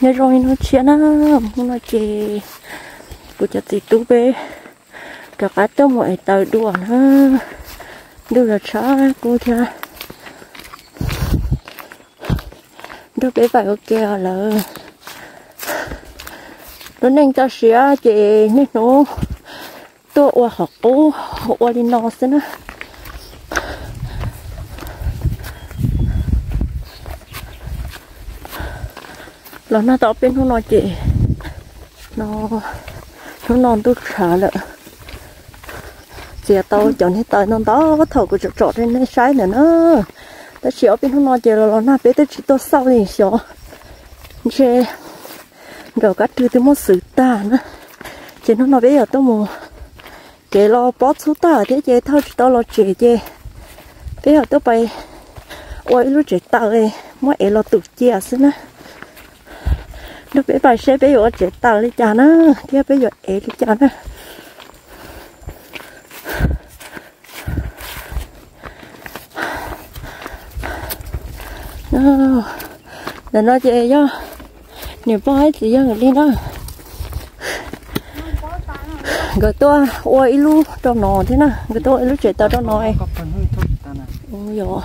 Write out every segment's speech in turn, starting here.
Nyob zoo ib hnub tshiab na, hnub no ces kuv cov txiv tub peb rov qab tuaj mus ev taws dua na. Ntuj los tshav kub thiab. Nrog peb pais ua ke os lawm. Lub neej toj siab ces niaj hnub tuaj ua qhov qub ua li no xwb na. Los nag tau peb hnub no ces no, hnub no ntuj tshav lawm. Txiav tau cov niag taws no ntau thaum kuv tsom tsom rau nej saib ntawm na. Tab sis ob peb hnub no ces los los nag peb twb tsis tuaj xauj li xyov. Ntshe nkawd kab rwg twb muab xwb tag na. Ces hnub no peb yuav tuaj mus, kev los pob txhub tag thiab ces thauj tsis tau los tsev ces peb yuav tuaj pais ua ib lub tsev taws muab ev los tus cia xwb na. Nrog peb pais seb peb yuav ua tsev taws li cas na, thiab peb yuav ev li cas na. Ntawm no ces yog niam pog thiab txiv yawg nkawd li na. Nkawd tuaj ua ib lub rau no thiab na, nkawd tuaj ua ib lub tsev taws rau no. Yog,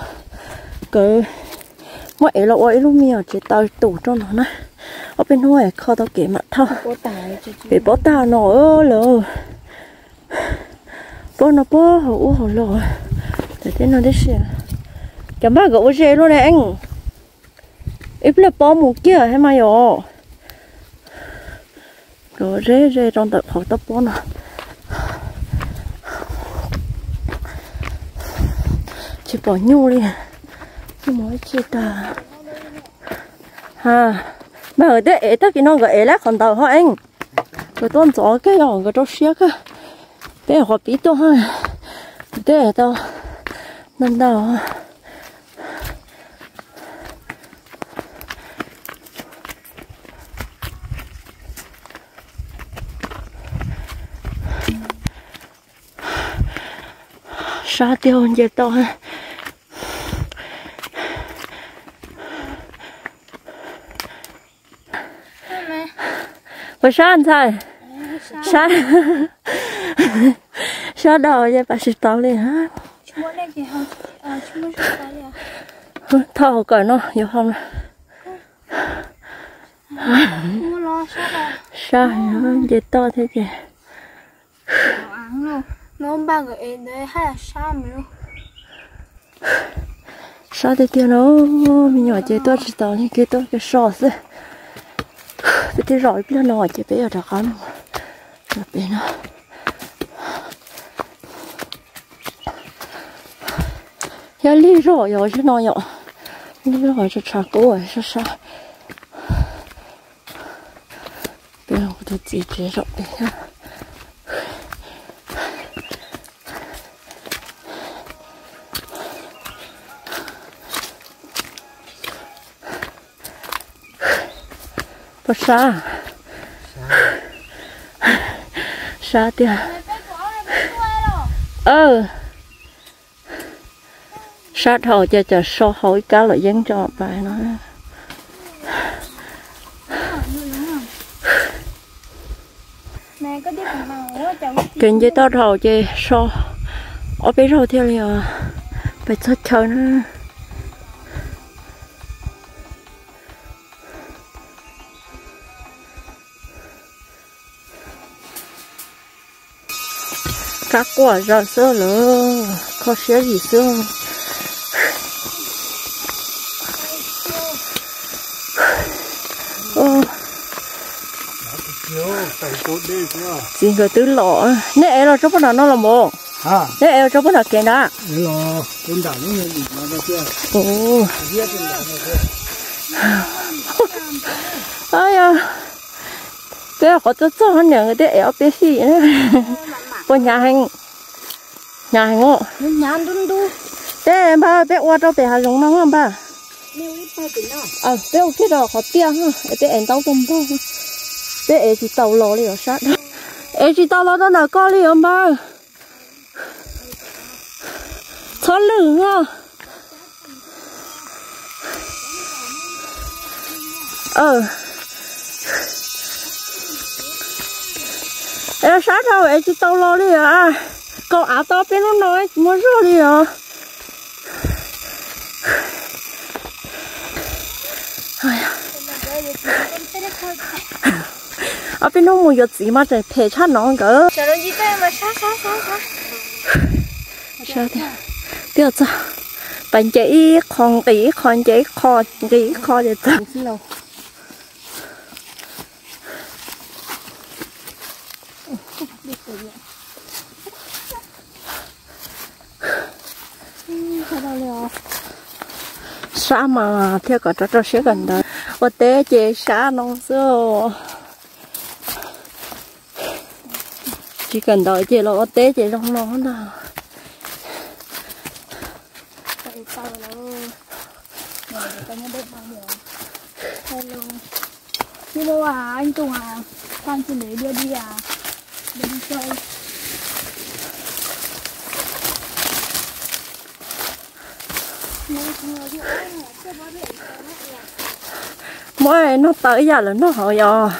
nkawd muab ev los ua ib lub me nyuam tsev taws tus rau no na. Ob peb hnub kho tau kev mam thauj. Pem pob tag no lawm. Pob no pob hauv ub hauv los. Tam tej no tib si. Cov npaj kom ua ze luaj ne. Ib pliag pob mus kiag thiab mas yom. Kom ze ze rau ntawm qhov toj pob no. Tsis pom nyuj li. Nyuj mus ib tsi tag. Ha, mas nkawd twb ev tag kis no nkawd ev lawm qhov ntawd ho eej. Nkawd tuaj ntxov kiag yog nkawd rau siab kawg. Peb qhov pib tuaj ha. Nkawd twb ev tau ntau ntau. Sab tiag nce toj. Puas sab ntxhais? Sab, sab dhau ces pais tsis tau li. Thauj hauv kawm no yuav hau na. Sab nce toj thiab ces. Sab tiag tiag no, me nyuam ces tuaj tsis tau li, kev tuaj kev so xwb. Peb twb zaum ib pliag no ces peb yuav rov qab mus pem no. Thiab lig zog yog zig no yom, lig zog tshav tshav kub sab sab. Peb tus txiv tsev zaum pem thiab. Puas sab? Sab tiag. Sab dhau ces cov so hauv ib kab los yeeb tso pais no. Kev nce toj dhau ces so ob peb zaug thiaj li os, pais txog chaw na. Kab quaj zaws xwb lawm, kho siab yim xwb. Txiv nkawd twb los, neb ev los tso puag nram no los mus. Neb ev los tso puag nram kev ntag. Yog peb qhov txog txog niam nkawd twb ev ob peb xij. Puas hnyav heev? Hnyav heev. Peb npawg peb ua rau pem hav zoov no npawg. Peb ua kiag rau qhov tiaj, peb ev ntaub tuaj npog. Peb ev tsis tau los li os sab dhau. Ev tsis tau los rau ntawm koj li os npawg. Txhob lwj os. Ua, sab dhau es tsis tau los li os. Kaus av tau peb hnub no tsis muaj zog li os. Ob peb hnub mus yuav txiv mas tseem phem tshaj no nkawd. Twb txog, pais nce ib qho nqis ib qho, nce ib qho nqis ib qho ces txog. Sab mas thiaj kom rau rau siab kawm ntawv. Ua teb ces sab no xwb. Tsis kawm ntawv ces los ua teb ces zoo no ntag. Muab noj tau ib yam lawm noj hauv yos.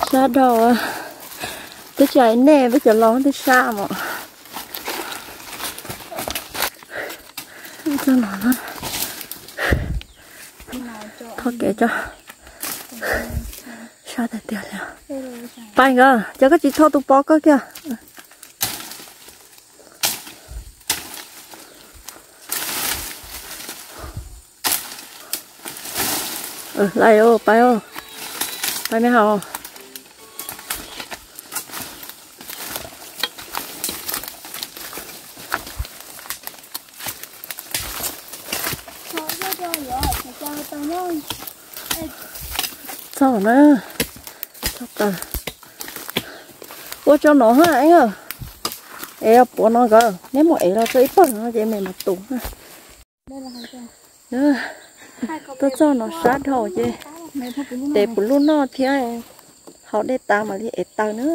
Sab dhau, twb tsis hais nej peb cov laus twb sab mas. Tho kev tso. Sab tiag tiag li. Pais nkawd, cov koj tsis tho tus pov koj kiag. Lais, pais, pais me haus. Txog na, txog taws. Ua tso no ha, ev, es puav no nkawd, neb mus ev los tso ib pawg no ces me mam tus. Tuaj txog no sab dhau ces tes puv luj noj thiab, haus dej tas mam li ev taws na.